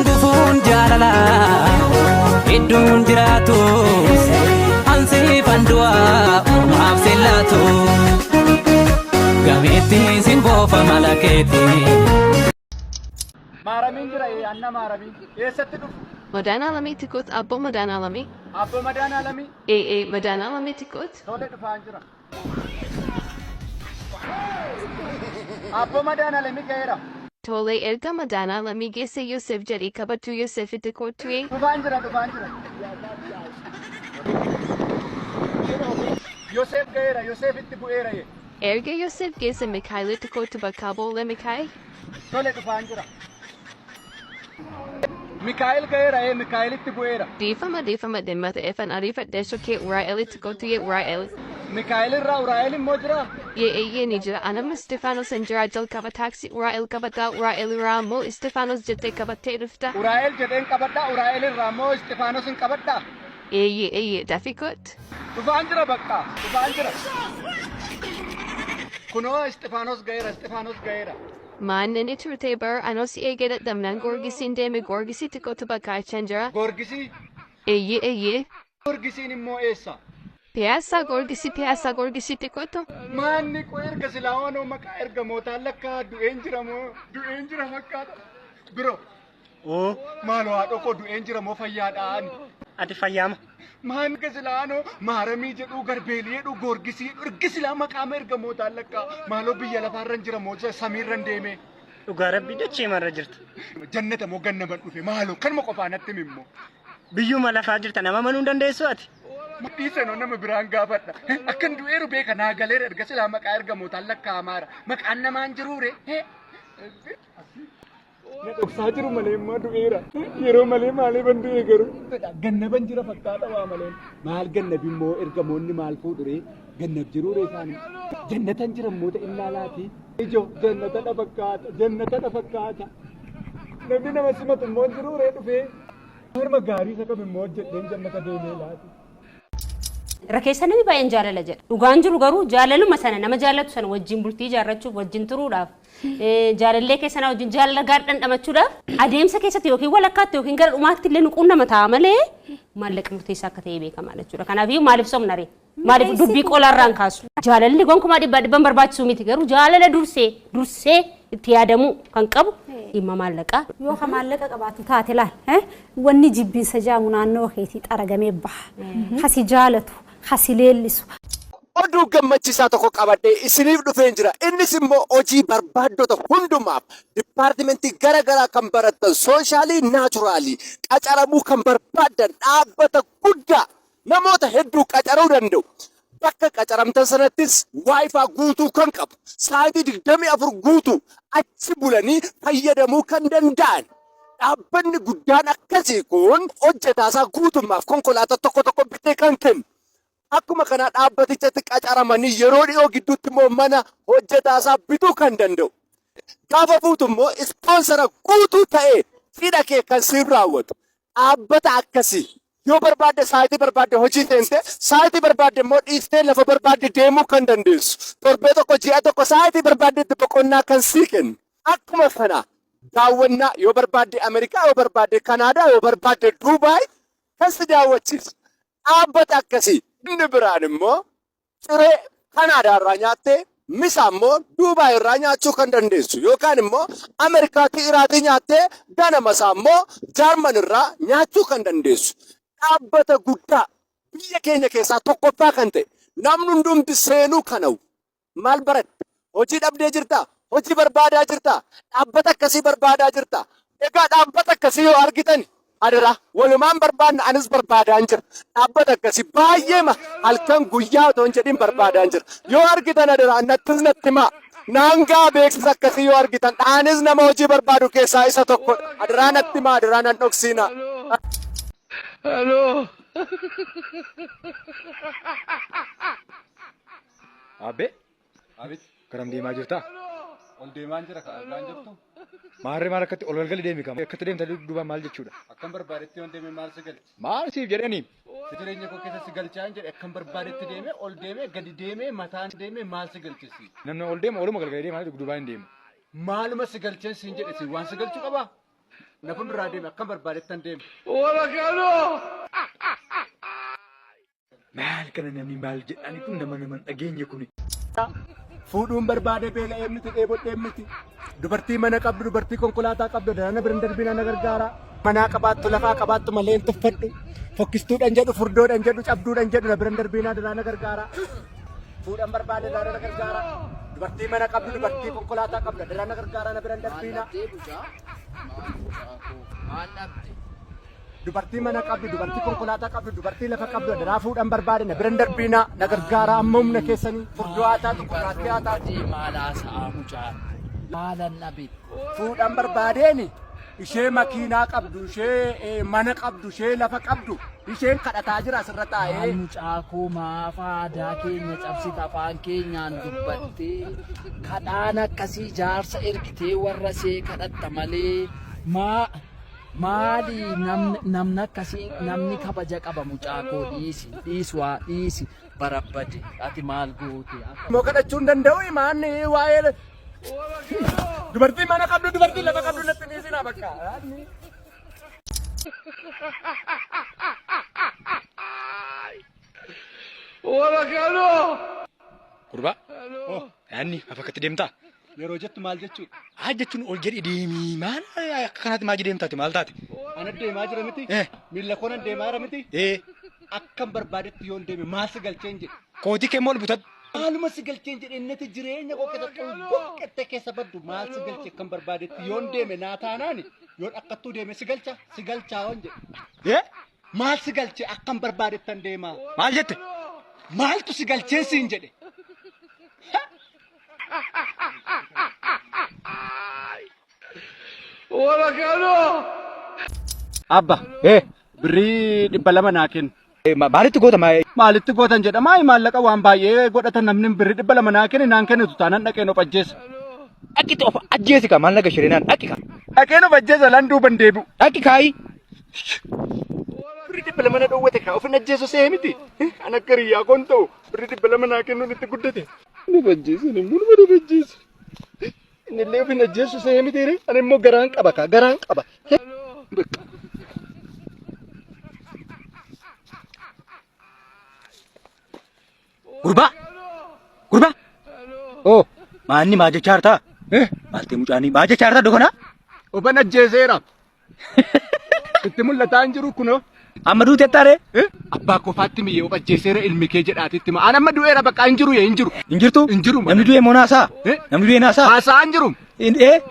Gufuun jaalalaa hedduun jiraatus ansiifan du'aa ormaaf sillaatu gameetti sin boofa mala keetti. Maaramiin jira ee anna maaramiin. Eessatti dhufu? Madaan Alamii Tikut Abbo Madaan Alamii. Abbo Madaan Alamii. Ee ee Madaan Alamii Tikut. Tole dhufaan jira. Abbo Madaan Alamii ga'eera. Tole erga Madaan Alamii geesse Yosef jedhii qabatu Yosefitti kottu. Dhufaan jira dhufaan jira. Yoseef ga'eera Yoseefitti bu'eera yee. Erga Yosef geesse Mikaa'elitti kottu bakka boolle Mikaa'el. Tole dhufaan jira. Mikaa'el ga'eera ee Mikaa'elitti bu'eera. Dhiifama dhiifama dhimma ta'eefan ariifadhee sokkee Uraa'elitti kottu yee Uraa'el. Mikaa'el irraa Uraa'el immoo jira. Yee eeyyee ni jira. Anamma Istifaanos hin jira jalqaba taaksii Uraa'el qabadhaa Uraa'el irraa immoo Istifaanos jettee qabattee dhufta. Uraa'el jedheen qabadhaa Uraa'el irraa immoo Istifaanos hin qabadhaa. Eeyyee eeyyee dafii kottu. Dhufaan jira bakka dhufaan jira. Kunoo Istifaanos ga'eera Istifaanos ga'eera. Maan inni turte bar anoo si eegee dadhabnaan Goorgisiin deeme Goorgisitti kottu bakka achan jira. Goorgisii Eeyyee eeyyee. Goorgisiin immoo eessa? Piyaasaa Goorgisii Piyaasaa Goorgisitti kottu. Maanni qo erga silaa waanoo maqaa ergamootaan lakkaa du'een jira moo du'een jira fakkaata. Biro. Oo. Maaloo haadhoo koo du'een jira moo fayyaadha ani? Ati fayyaama. Maan erga silaa anoo maaramii jedhuu garbeelii jedhuu goorgisii jedhuu erga silaa maqaama ergamootaan lakkaa maaloo biyya lafaarran jira moo samiirran deemee. Dhugaa rabbii dachee marra jirta. Jannata moo gannaban dhufe maaloo kanuma qofaa natti himi immoo. Biyyuma lafaa jirta nama amanuu hin dandeessu ati. Dhiisanoo nama biraan gaafadha. Akkan du'eeru beeka naa galeera erga silaa maqaa ergamootaan lakkaa'amaara. Maqaan namaan jiruure. Na dhoksaa jiru malee immoo du'eera. Yeroo malee maaliifan du'e garuu. Gannaban jira fakkaata waa malee. Maal gannabi immoo ergamoonni maal fuudhuree gannab jiruure isaan. Jannatan jira immoo ta'in laati. Ijo jannata dha fakkaata jannata dha fakkaata. Namni nama simatu immoo hin jiruure dhufee. Harma gaarii isa kam immoo hojjedheen jannata deemee laati. Irra keessa namni baay'een jaalala jedha. Dhugaan jiru garuu jaalaluma sana nama jaallatu sana wajjin bultii ijaarrachuuf wajjin turuudhaaf jaalallee keessanaa wajjin jaalala gaarii dhandhamachuudhaaf adeemsa keessatti yookiin walakkaatti yookiin gara dhumaatti illee nu quunnama ta'a malee maallaqa murteessaa akka ta'e beekamaa jechuudha. Kanaafiyyuu maaliif sobna ree? Maaliif dubbii qolaarraan kaasu? Jaalalli gonkumaa dhibbaa dhibban barbaachisu miti garuu jaalala dursee dursee itti yaadamuu kan qabu dhimma maallaqaa. Yoo ka maallaqa qabaatu taate laal wanni jibbiinsa jaamu naannoo keetii xaragamee baha. Ka si jaalatu, ka si leellisu. Oduu gammachiisaa tokko qabadhee isiniif dhufeen jira. Innis immoo hojii barbaaddota hundumaaf dipaartimentii gara garaa kan barattan soshaalii naaturaalii qacaramuu kan barbaaddan dhaabbata guddaa namoota hedduu qacaruu danda'u. Bakka qacaramtan sanattis WiFi guutuu kan qabu sa'aatii 24 guutuu achi bulanii fayyadamuu kan danda'an. Dhaabbanni guddaan akkasii kun hojjetaasaa guutummaaf konkolaataa tokko tokko bitee kan kennu. Akkuma kanaa dhaabbatichatti qacaramanii yeroo dhiyoo gidduutti immoo mana hojjetaasaa bituu kan danda'u. Gaafa fuutu immoo ispoonsara guutuu ta'ee cidha kee kan siif raawwatu. Dhaabbata akkasii yoo barbaadde sa'aatii barbaadde hojii seente sa'aatii barbaadde immoo dhiistee lafa barbaadde deemuu kan dandeessu. Torbee tokko ji'a tokko sa'aatii barbaaddetti boqonnaa kan sii kennu. Akkuma kana daawwannaa yoo barbaadde Ameerikaa yoo barbaadde Kanaadaa yoo barbaadde Duubaay kan si daawwachiisu. Dhaabbata akkasii. Inni biraan immoo ciree Kanaadaa irraa nyaattee misaa immoo Duubaay irraa nyaachuu kan dandeessu yookaan immoo Ameerikaatii iraatii nyaattee ganama isaa immoo Jaarman irraa nyaachuu kan dandeessu. Dhaabbata guddaa biyya keenya keessaa tokkoffaa kan ta'e namni hundumti seenuu kan hawwu. Maal baratte? Hojii dhabdee jirtaa? Hojii barbaadaa jirtaa? Dhaabbata akkasii barbaadaa jirtaa? Egaa dhaabbata akkasii yoo argitan adaraa walumaan barbaanna anis barbaadaan jira. Dhaabbata akkasii baay'eema halkan guyyaa otoo hin jedhin barbaadaan jira. Yoo argitan adaraa nattis natti himaa. Naangaa beeksisa akkasii yoo argitan anis nama hojii barbaadu keessaa isa tokkodha. Adaraa natti himaa adaraa nan dhoksiinaa. Abbee. Garam deemaa jirtaa? Ol deemaan jira ka argaan jirtu. Maarree maal akkatti ol galgali deemi kam? Akkatti deemta duuba maal jechuudha? Akkan barbaadetti yoon deeme maal si galchi? Maal siif jedhanii? Si jireenya koo keessa si galchaan jedhe akkan barbaadetti deeme ol deeme gadi deeme mataan deeme maal si galchisi? Namni ol deema oluma galgalee deema duubaan hin deemu. Maaluma si galcheen siin jedhe si waan si galchu qabaa? Na fuulduraa deeme akkan barbaadettan deeme. Maal kana namni maal jedhani kun nama nama hin dhageenye kuni. Fuudhuun barbaade beela'ee miti dheebodhee miti. Dubartii mana qabdu dubartii konkolaataa qabdu daraana bira hin darbina na gargaara. Manaa qabaattu lafaa qabaattu malee hin tuffadhu. Fokkistuudhaan jedhu furdoodhaan jedhu cabduudhaan jedhu na bira hin darbina daraana gargaara. Fuudhaan barbaade daraana na gargaara. Dubartii mana qabdu dubartii konkolaataa qabdu daraana gargaara na bira hin darbina. Dubartii mana qabdu, dubartii konkolaataa qabdu, dubartii lafa qabdu, adaraa fuudhan barbaade na bira hin darbiina, na gargaara amma humna keessanii furdoo haa taatu, gurraattii haa taatu. Maal haasa'aa mucaan? Maalan dhabe? Fuudhan barbaadeeni ishee makiinaa qabdu, ishee mana qabdu, ishee lafa qabdu, isheen kadhataa jira asirra taa'ee. Maal mucaa koo maaf aadaa keenya cabsita afaan keenyaan dubbattee kadhaan akkasii jaarsa ergitee warra see kadhatta malee maa Maali namni akkasii namni kabaja qaba mucaa koo dhiisi dhiisi waa dhiisi barabbade ati maal goote. Immoo kadhachuu hin danda'u imaanni waa'ee dubartii mana qabdu dubartii lafa qabdu natti dhiisinaa bakka. Gurbaa. Yaanni maaf akkatti deemtaa? Yeroo jettu maal jechuudha? Haa jechuun ol jedhi deemii maal akka kanaatti maal deemtaati maal taate? Ana deemaa jira miti? Miilla koon an deemaa jira miti? Akkan barbaadetti yoon deeme maal si galcheen jedhe? Kootii kee ol butadhu. Maaluma si galcheen jedhe innati jireenya koo keessatti ol boqqattee keessa baddu maal si galche akkan barbaadetti yoon deeme naa taanaani yoon akkattuu deeme si galcha si galchaa yoon jedhe. Maal si galche akkan barbaadettan deemaa? Maal jette? Maaltu si galcheen siin jedhe? Abba. Birrii 200 naa kenni. Maalitti goota Maalitti gootan jedha maayi maallaqa waan baay'ee godhatan namni birrii 200 naa kenni naan kennitu taanaan dhaqeen of ajjeesa. Dhaqi of ajjeesi kaa maal naga shireenaan dhaqi kaa. Dhaqeen of ajjeesa lan duuban deebi'u. Dhaqi kaayi. Birrii 200 na dhoowwate kaa of hin ajjeesu see miti. An akka riyyaa koon ta'u birrii 200 naa kennuun itti guddate. Inni of ajjeesu inni immoo nama of ajjeesu. Inni illee of hin ajjeesu see miti ani immoo garaan qaba kaa garaan qaba. Gurbaa. Gurbaa. Oh. Maanni maal jechaa jirtaa? Maal ta'e mucaanii maal jechaa jirtaa dokonaa? Oban ajjeeseera. Itti mul'ataa hin jiru kunoo. Amma duute taaree? Abbaa kofaatti miyyee of ajjeeseera ilmi kee jedhaati itti hima. An amma du'eera bakka hin jiru hin jiru. Hin jirtu? Hin jiru. Namni du'e moo naasaa? Namni du'e naasaa? Haasa'aa hin jiru.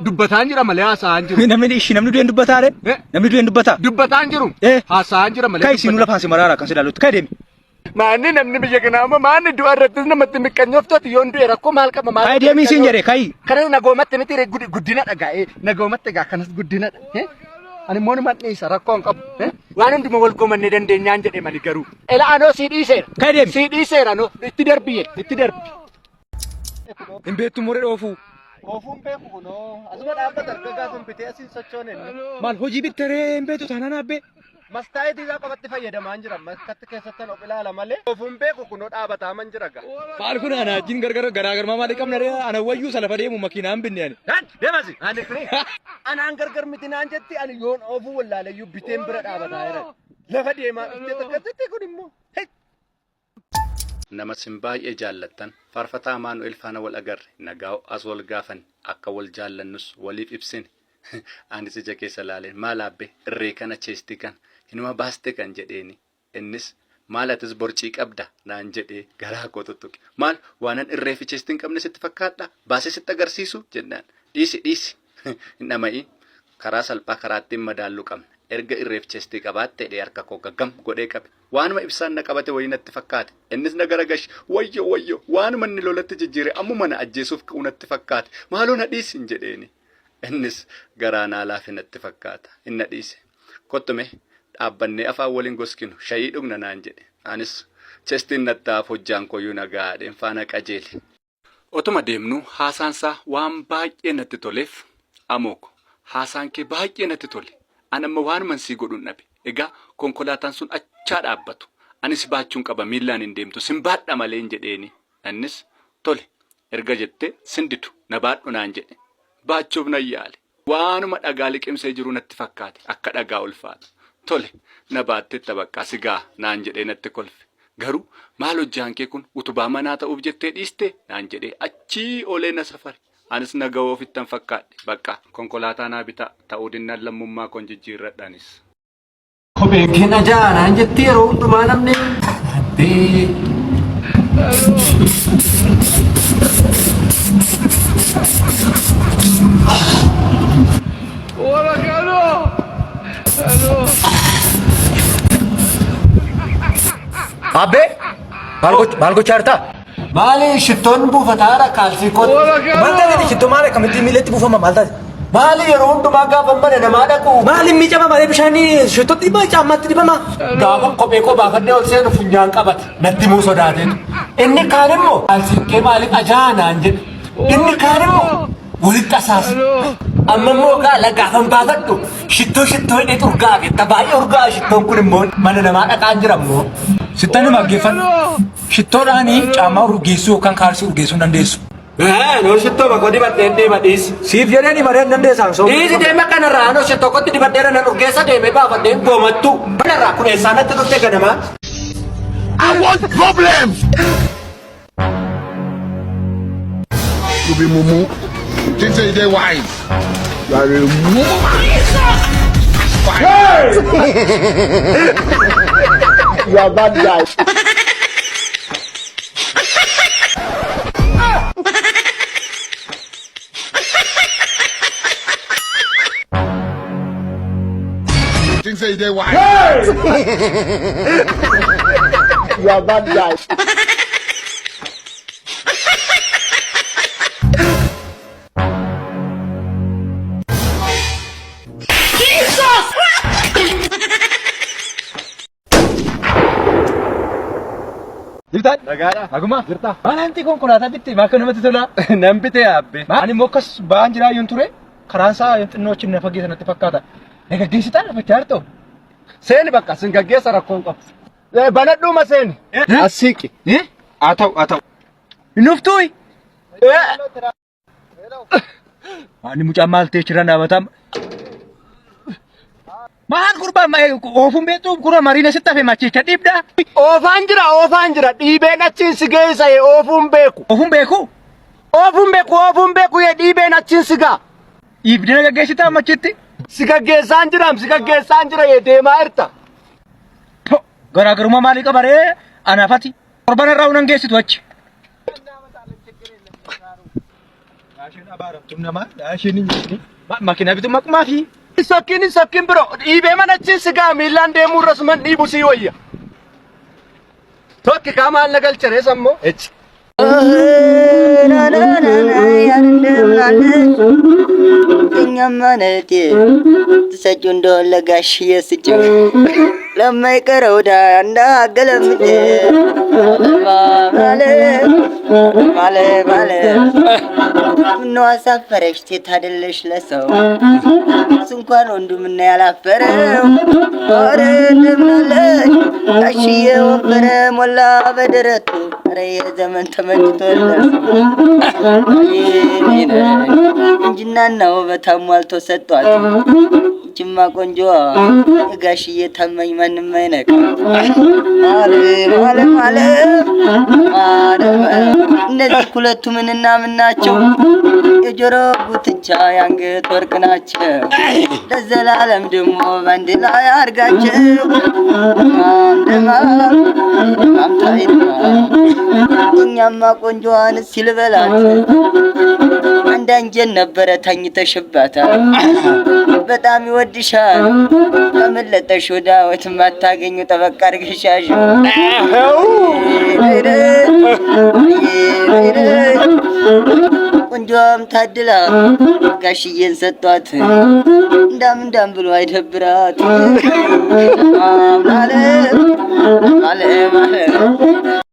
Dubbataa hin jira malee haasa'aa hin jiru. Namni ishi namni du'e hin dubbataa ree? Namni du'e hin dubbataa? Dubbataa hin jiru. Haasa'aa hin jira malee. Kai siinuu lafaan si maraara kan si ilaalutti. Kai deemi. Maanni namni biyya kanaa amma maanni du'a irrattis namatti miqqanyooftooti yoon du'e rakkoo maal qaba maal Kai deemii siin jedhe kai. Kanas nagoomatti miti guddina dhagaa nagoomatti egaa kanas guddinadha. Ani immoo numa dhiisa rakkoo hin qabu. Waan hunduma wal gomannee dandeenyaan jedhe mali garuu. Ela anoo sii dhiiseera. Kai deemi. Sii dhiiseera anoo itti darbi itti darbi. Hin beektu moree dhoofuu. Oofuun beeku kunoo asuma dhaabbata erga gaafa bitee asiin sochoone inni. Maal hojii bittaree hin beektu taanaan abbee. Mastaayitii isaa qofatti fayyadamaan jira. Maskatti keessattan of ilaala malee. Ofuun beeku kunoo dhaabataa man jira gaa. Maal kun ana wajjin gargar garaagarummaa maalii qabna ree ana wayyuu salafa deemu makiinaan binne ani. Nan deemasi. Ani kuni. Anaan gargar miti naan jetti ani yoon oofuu wallaaleyyuu biteen bira dhaabataa jira. Lafa deemaa dhuftee takka kun immoo. Nama sin baay'ee jaallattan Faarfataa Amaanu'el faana wal agarre. Nagaa ho'aas wal gaafanne. Akka wal jaallannus waliif ibsine. Anis ija keessa laaleen maal aabbee irree kana cheestii kana hinuma baaste kan jedheeni. Innis maal atis borcii qabda naan jedhee garaa koo tuttuqe. Maal waanan irree fi cheestii hin qabne sitti fakkaadhaa? Baasee sitti agarsiisuu? Jennaan. Dhiisi dhiisi hin dhama'iin. Karaa salphaa karaa ittiin madaallu qabna. Erga irreef chestii qabaatte jedhee harka koo gaggam godhee qabe. Waanuma ibsaan na qabate wayii natti fakkaate. Innis na garagashe. Wayyoo wayyoo! Waanuma inni lolatti jijjiire ammuma na ajjeesuuf ka'u natti fakkaate. Maaloo na dhiisi hin jedheeni. Innis garaa naa laafe natti fakkaata. Hin na dhiise. Kottu mee dhaabbannee afaan wal hin goskinu shayii dhugna naan jedhe. Anis chestiin natti hafu hojjaan koyyuu na ga'a jedheen faana qajeele. Otuma deemnuu haasaan isaa waan baay'ee natti toleef Amoo ko haasaan kee baay'ee natti tole. An amma waanuman sii godhun dhabe. Egaa konkolaataan sun achaa dhaabbatu. Ani si baachuun qaba miillaan hin deemtu sin baadha maleen jedheeni. Innis tole erga jettee sin didu na baadhu naan jedhe. Baachuuf nan yaale. Waanuma dhagaa liqimsee jiru natti fakkaate. Akka dhagaa ulfaata. Tole, na baattetta baqqaa si ga'a naan jedhee natti kolfe. Garuu maal hojjaan kee kun utubaa manaa ta'uuf jettee dhiistee? naan jedhee achii olee na safare. Anis na ga'uu ofittan fakkaadhe. Baqqaa konkolaataa naa bitaa, ta'uu dinnaan lammummaa koon jijjiirradha anis. Kopheen kee na ja'a naan jetti yeroo hundumaa namni. Abbee. Abbee maal gochaa jirta? Maali shittoon buufataara kaalsii kootti. Maal taate shittoo maal akkamitti miilatti buufama maal taate? Maali yeroo hundumaa gaafa mana namaa dhaqu. Maali miicama malee bishaanii shittootti dhibama caammaatti dhibama. Gaafa kophee koo baafadhee ol seenu funyaan qabata. Natti himuu sodaateetu. Inni kaan immoo kaalsiin kee maaliif ajaa'aa naan jedhe. Inni kaan immoo walitti asaasa. Amma immoo gaala gaafan baafadhu shittoo shittoo hidhee urgaa'a jetta baay'ee urgaa'a shittoon kun immoo mana namaa dhaqaan jira immoo. Sittan hima geeffadhu. Shittoodhaanii caammaa urgeessuu yookaan kaalsii urgeessuu hin dandeessu. Noo shittoo bakka dibadheen deema dhiisi. Siif jedhee ni maree hin dandeessaan soo. Dhiisi deema kanarraa anoo shittoo kotti dibadheera nan urgeessa deemee baafadheen goomattu. Kanarraa kun eessaa natti dhufte ganamaa. I want problems. You be mumu. Think say they wise. You are a mumu man. Hey! You are bad guy. Think say they wise. You are bad guy. Jirtaan? Nagaadha. Naguma? Jirta. Maal anti konkolaataa bitte maa akka namatti tola? Nan bite yaabbe. Ani immoo akkas ba'aan jiraa yoon ture karaan isaa xinnoo achi na fageessa natti fakkaata. Na gaggeessitaa lafa jaartoo? Seeni bakka sin gaggeessa rakkoon qabu. Banadhuuma seeni. As siiqi. Haa ta'u haa ta'u. Hin dhuftuuyi? Ani mucaan maal ta'e chirra dhaabataa. Maal gurbaa oofuun beektu gurra mariina sitti hafe machicha dhiibdaa. Oofaan jira oofaan jira dhiibeen achiin si geessa oofuun beeku. Oofuun beeku? Oofuun beeku oofuun beeku yee dhiibeen achiin si ga'a. Dhiibdee na gaggeessitaa machitti? Si gaggeessaan jiraam si gaggeessaan jira yee deemaa jirta. Garaagarummaa maalii qaba ree anaafati? Torban irraa unan geessitu achi. Isheen abaaramtuun namaa isheen hin jirti. Makiinaa bitu maqumaa fi. Sokkiin hin sokkiin biro dhiibee mana achiin si ga'a miillaan deemuu irra suman dhiibu sii wayya. Tokki kaa maal na galcharee sammoo. Echi. እኛማ ነቴ ትሰጪው እንደሆነ ለጋሽዬ ስጪው ለማይቀረው ዕዳ እንዳገለምጬ ማለ ማለ ማለ ምነው አሳፈረሽ ሴት አይደለሽ ለሰው እሱ እንኳን ወንዱ ምነው ያላፈረው ኧረ እንደምን አለሽ ጋሽዬ ወፈረ ሞላ በደረቱ ኧረ የዘመን ተመችቶ እንጅናና ውበት አሟልቶ ሰጧት። ጅማ ቆንጆዋ የጋሽዬ ታማኝ ማንም አይነካ። ማለ ማለ ማለ ማለ እነዚህ ሁለቱ ምንና ምን ናቸው? የጆሮ ጉትቻ የአንገት ወርቅ ናቸው። ለዘላለም ደግሞ በአንድ ላይ አድርጋቸው። እኛማ ቆንጆዋን ሲልበላት አንድ እንዳንጀን ነበረ ተኝተሽባታል። በጣም ይወድሻል። ከመለጠሽ ወዳ ወትም አታገኙ ጠበቅ አድርገሽ ያዥው። ቆንጆም ታድላ ጋሽዬን ሰጧት። እንዳም እንዳም ብሎ አይደብራት። አለ አለ አለ።